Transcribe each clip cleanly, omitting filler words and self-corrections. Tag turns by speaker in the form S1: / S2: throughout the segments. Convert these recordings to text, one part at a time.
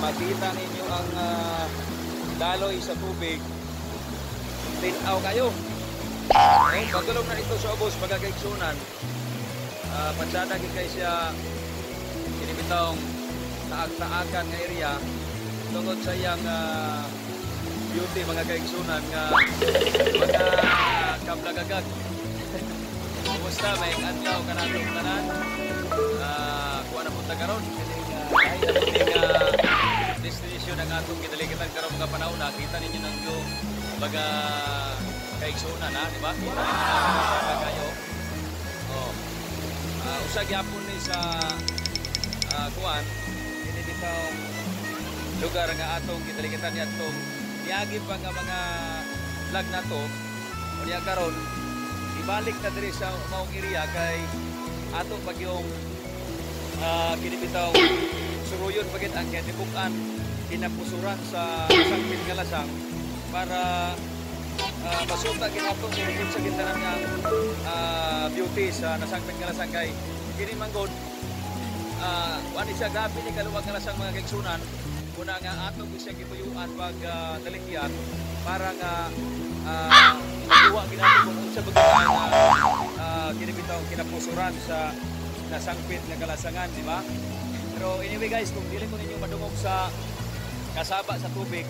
S1: Makita ninyo ang daloy sa tubig. Tinaw kayo. Oh, pagulong na ito sa ubos, mga kaigsunan. Patsada gid kay siya kini bitawng taag-taakan nga area tungod sa iyang beauty, mga kaigsunan, nga mga kablagagag. Kumusta, may adlaw kanatong tanan. Kuha na punta karon kining lahi na puting destination ang atong gidalikitan karon mga panahon na kita ninyo ng yung mga kaigsunan, ha, di ba? Kita ninyo na kayo. Oh. Usa gyapon ni sa kuan kini bitawng lugar nga atong gidalikitan niadtong niagi pa nga mga vlog nato. Unya karon ibalik na diri sa maong area kay ato pag yung kini bitaw suruyon pagit ang kinatibuk-an kinapusuran sa sangpit nga lasang para masuta ginato kung sa kintanan nga beauty sa nasangpit nga lasang kay kini manggod kuan siya, grabe ni kaluwag nga lasang, mga kaigsunan. Una nga ato gyud siya gituyuan pag dalikyan para nga makuha ginato kung unsa ba gyud ang kini bitaw kinapusuran sa nasangpit nga kalasangan, di ba? Pero anyway guys, kung dili ko ninyo madungog sa kasaba sa tubig,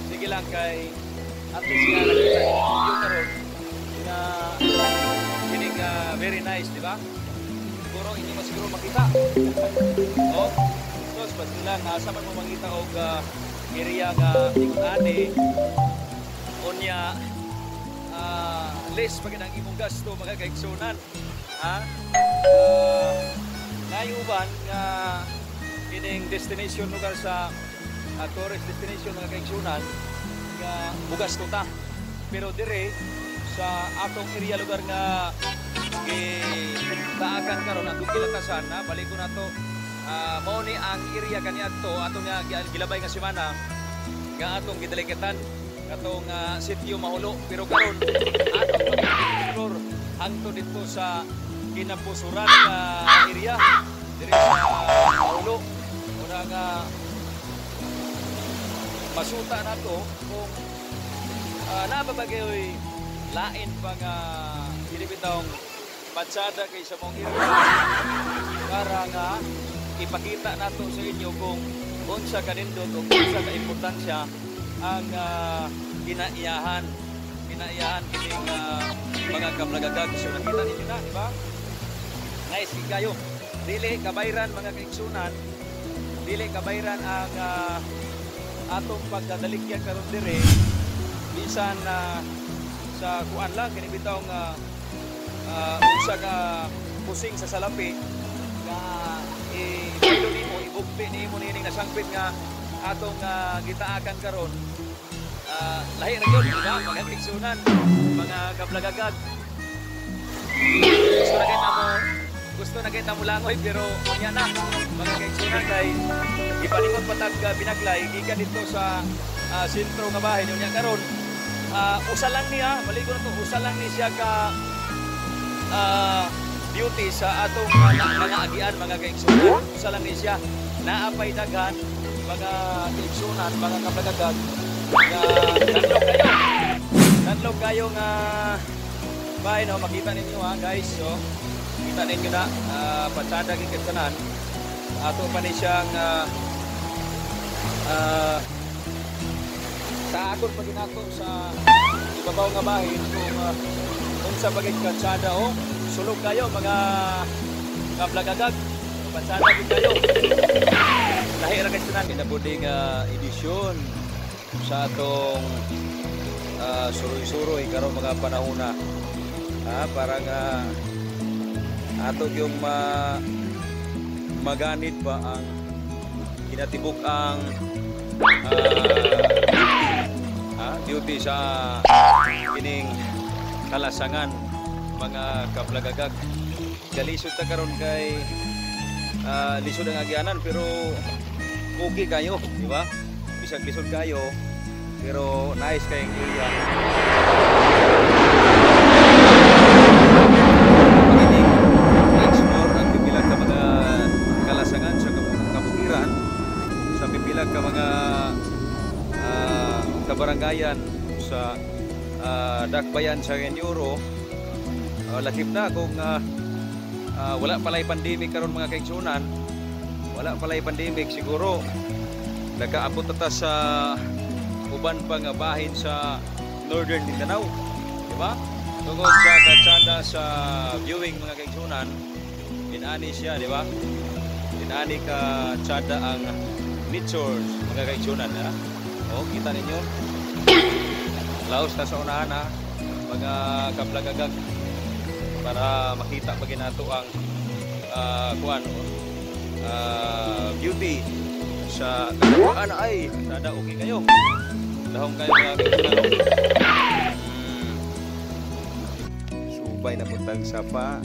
S1: sige lang kay at least nga nakita ninyo ang view karon nga kining very nice, di ba? Siguro inyo mo siguro makita. Oh, tos basta lang asa man mo mangita og area nga ingon ani, unya less pa gid ang imong gasto, mga kaigsunan, ha. Naay uban nga kining destination lugar sa tourist destination, mga kaigsunan, nga mugasto ta, pero dire sa atong area lugar nga gitaakan karon, atong gilatasan na balik ko nato, mao ni ang area kaniadto ato nga gilabay nga semana nga atong gidalikitan katong sitio Mahulo, pero karon atong pag-explore hangtod dito sa kinapusuran nga area diri sa Mahulo. Una nga masuta nato kung naa ba gayoy lain pa nga dili bitawng patsada kay sa mong area para nga ipakita nato sa inyo kung unsa kanindot o unsa ka importansya ang kinaiyahan kinaiyahan kining mga kablagagag. So nakita ninyo na, di ba? Nice gid kayo. Dili kabayran, mga kaigsunan, dili kabayran ang atong pagdadalikyan karon dire, bisan na sa kuan lang kini bitaw nga usa ka pusing sa salapi nga i-ilo nimo, ibugti nimo nining nasangpit nga atong gitaakan karon. Lahi ra gyud, di ba, mga kaigsunan, mga kablagagag? Gusto na kay namo, gusto na kay namo langoy, pero unya na, mga kaigsunan, kay ipalingon patag binaglay gikan dito sa sentro nga bahin. Unya karon usa lang niya, baligo na to, usa lang ni siya ka beauty sa atong mga agian, mga kaigsunan. Usa lang ni siya, naa pay daghan, mga kaigsunan, mga kablagagag, nga nanlog kayo, nanlog kayo nga bahay, no? Makita ninyo ha guys. So kita ninyo na patsada gid kay tanan. Ato pa ni siyang taakon pa ginato sa ibabaw nga bahin kung unsa pa gid katsada. Oh, sulog kayo, mga kablagagag, patsada gid kayo. Lahi ra kay tanan kinabuding edisyon sa atong suroy-suroy karong mga panahona, ha, para nga ato yung maganit ba ang kinatibuk ang beauty, ha, beauty sa kining kalasangan, mga kablagagag. Galisod ta karon kay lisod ang agyanan, pero okay kayo, di ba? Bisag lisod kayo, pero nice kayong area. Magining explore ang pipila ka mga kalasangan sa kabukiran sa pipila. pila ka mga kabarangayan sa Dakbayan sa Cagayan de Oro. Lakip na kung wala pala'y pandemic karon, mga kaigsunan, wala pala'y pandemic, siguro nakaabot ta sa uban pa nga bahin sa Northern Mindanao, di ba? Tungod sa katsada sa viewing, mga kaigsunan, inani siya, di ba? Inani ka tsada ang nature, mga kaigsunan, ha? O, kita ninyo. Laos ta sa unahan, ha, mga kablagagag, para makita pa ginato ang kuan, beauty sa kasamaan. Ay, sada, okay kayo. Dahong kayo, mga kaigsunan. Subay na puntang sapa.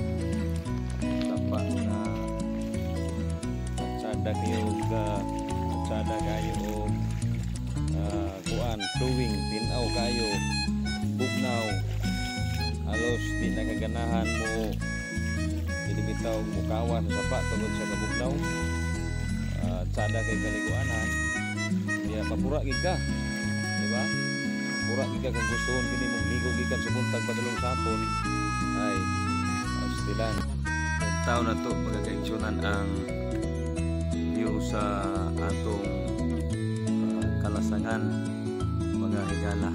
S1: Sapa na katsada kayo, katsada kayo og kuan, flowing, tinaw kayo, bugnaw, halos di nakaganahan mo dinibitaw mukawa sa sapa tungod sa kabugnaw. Tsada kay kaliguanan diya, mapura gid ka, di ba? Mapura gid ka kung gustohon kini mong ligo gikan sa buntag padulong sa hapon. Ay, astilan taon na to, pagkakaigsunan, ang view sa atong kalasangan, mga higala,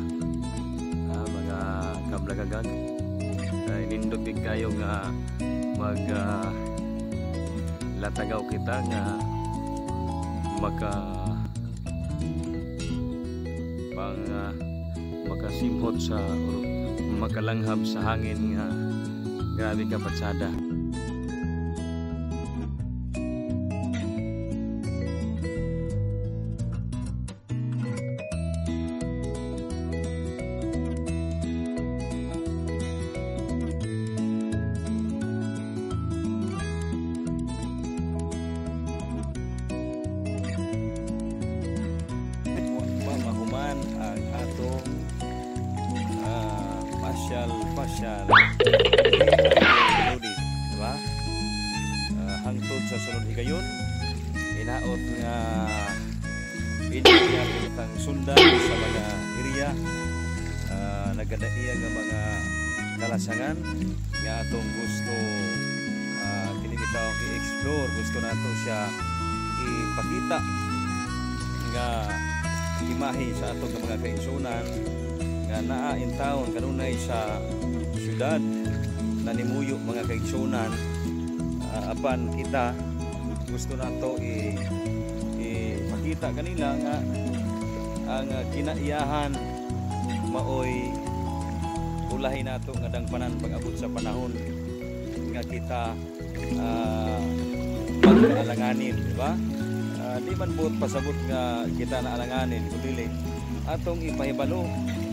S1: mga kablagagag. Ay, nindot gid kayo nga mag latagaw kita nga maka pang makasimhot sa or makalanghab sa hangin nga grabe ka patsada. Wa pa mahuman ang atong pasyal pasyal, Lodi, di ba? Hangtod sa sunod higayon, hinaot nga inyo nga kitang sundan sa mga area nagkadaiya nga mga kalasangan nga atong gusto kini bitaw i-explore, gusto nato siya ipakita nga imahe sa atong mga kaigsunan nga naa in town, kanunay sa syudad nanimuyo, mga kaigsunan. Apan kita gusto nato ipakita kanila nga ang kinaiyahan maoy ulahin nato nga dangpanan pag-abot sa panahon nga kita magkaalanganin, di ba? Di man buot pasabot nga kita na alanganin, kundi atong ipahibalo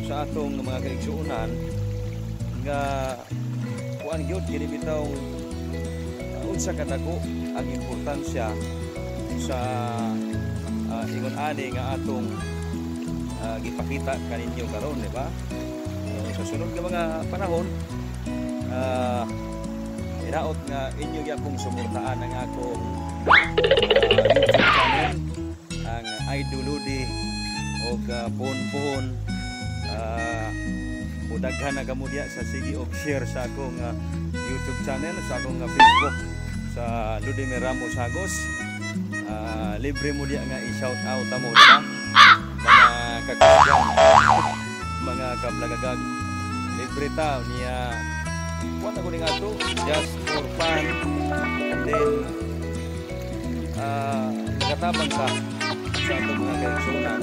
S1: sa atong mga kaigsuonan nga kuan gyud kini bitaw, unsa kadako ang importansya sa ingon ani nga atong gipakita kaninyo karon, di ba? So, sa sunod nga mga panahon, hinaot nga inyo gyapong suportaan ang akong YouTube channel, ang Idol Lodi, og puhon-puhon mudaghan na kamo diya sa sige og share sa akong YouTube channel, sa akong Facebook sa Ludimir Ramos Hagos. Libre mo diya nga i-shout out mo, di ba? Mga kakusgan, mga kablagagag, libre ta niya. Kuan ako ni ato just for fun, and then makatabang sa atong mga kaigsunan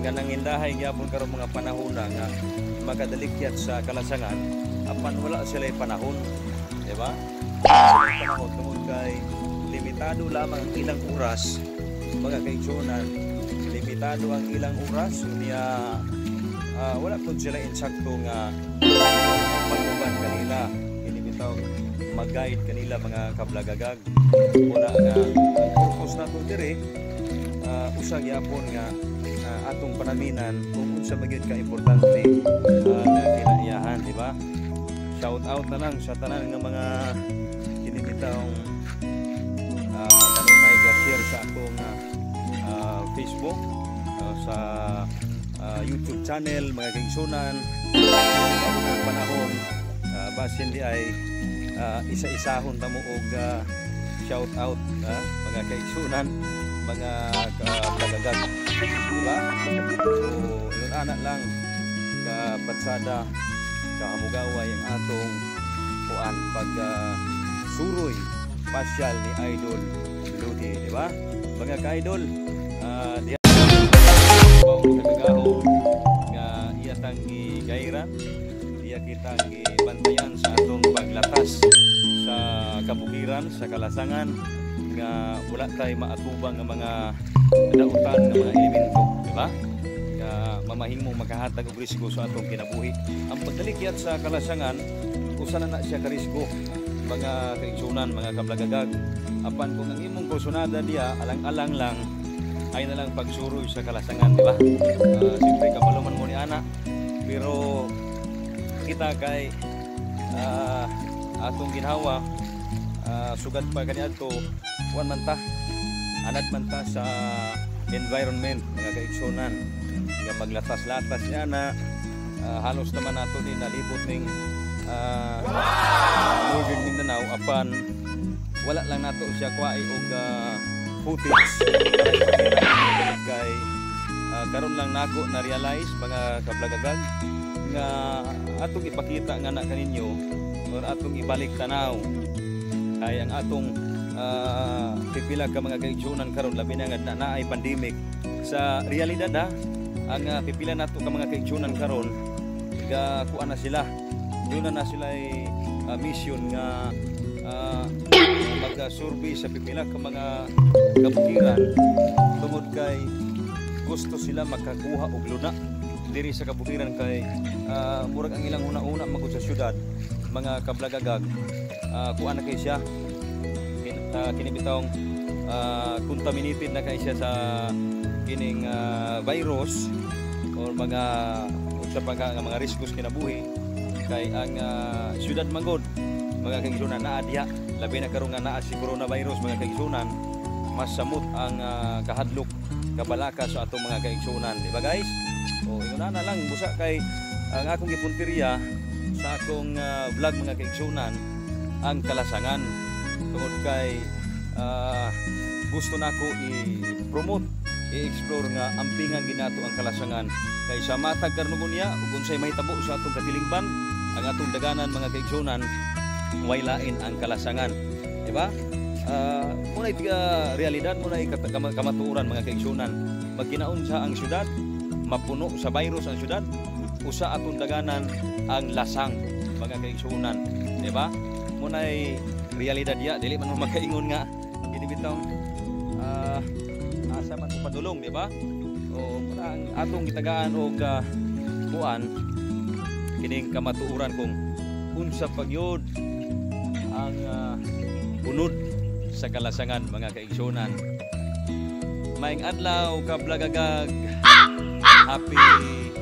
S1: nga nangindahay gyapon karon mga panahon na nga makadalikyat sa kalasangan, apan wala sila panahon, di ba? Wala sila panahon tungod kay limitado lamang ang ilang oras, mga kaigsunan, limitado ang ilang oras niya. Wala pud sila insakto nga pag-uban kanila, kini bitaw mag-guide kanila, mga kablagagag. Una nga ang purpose nato diri, usa gyapon nga atong panaminan kung unsa ba gyud ka importante nga kinaiyahan, di ba? Shout out na lang sa tanan nga mga kini bitawng kanunay ga-share sa akong Facebook. sa YouTube channel, mga kaigsunan. Abot ang panahon, basin di ay isa-isahon ta mo og shout out, mga kaigsunan, mga kablagagag, diba? So yun, ana lang kapatsada, kahamugaway ang atong kuan pag suroy pasyal ni Idol Lodi, di ba? Mga ka-idol, diha sa kagahom nga iya tang gigayran, iya kitang gibantayan sa atong paglatas sa kabukiran, sa kalasangan, nga wala tay maatubang nga mga dautan nga mga elemento, di ba? Nga mamahimong makahatag og risgo sa atong kinabuhi. Ang pagdalikyat sa kalasangan, usa na na siya ka risgo, mga kaigsunan, mga kablagagag. Apan kung ang imong kursunada diya alang-alang lang ay na lang pagsuroy sa kalasangan, di ba? Siyempre kabalo man mo ni ana, pero kita kay atong ginhawa, sugad pa kaniadto, kuan man ta, anad man ta sa environment, mga kaigsunan, nga maglatas-latas niya na halos naman nato ni nalibot ning Northern Mindanao, apan wala lang nato siya kuai og footage para ipakita kay karon lang nako na realize, mga kablagagag, nga atong ipakita nga na kaninyo or atong ibalik tanaw kay ang atong pipila ka mga kaigsunan karon, labi na nga na naay pandemic. Sa realidad ha, ang pipila nato ka mga kaigsunan karon ga kuan na sila, yun na na sila ay mission nga mag-survey sa pipila ka mga kabukiran tungod kay gusto sila makakuha og luna diri sa kabukiran kay murag ang ilang una-una magud sa syudad, mga kablagagag, kuan na kay siya, kini bitawng contaminated na kay siya sa kining virus or mga unsa pa ka nga mga risgos kinabuhi kay ang syudad magod, mga kaigsunan, naa diha. Labi na karon nga naa si coronavirus, mga kaigsunan, mas samot ang kahadlok, kabalaka sa atong mga kaigsunan, di ba guys? O ingon na lang busa kay ang akong gipunteriya sa akong vlog, mga kaigsunan, ang kalasangan tungod kay gusto nako i-promote, i-explore nga ampingan ginato ang kalasangan kay sa matag karon niya ug unsay mahitabo sa atong katilingban, ang atong daganan, mga kaigsunan, way lain ang kalasangan, di ba? Muna realidad, muna kamatuoran, mga kaigsunan. Magkinaon sa ang syudad, mapuno sa virus ang syudad, usa atong daganan ang lasang, mga kaigsunan, di ba? Muna'y realidad ya, dili man mo makaingon nga kini bitong asa man mo padulong, di ba? O muna ang atong gitagaan og kuan kining kamatuoran kung unsa pagyud ang unod sa kalasangan, mga kaigsunan. Maayong adlaw, kablagagag. Happy weekend.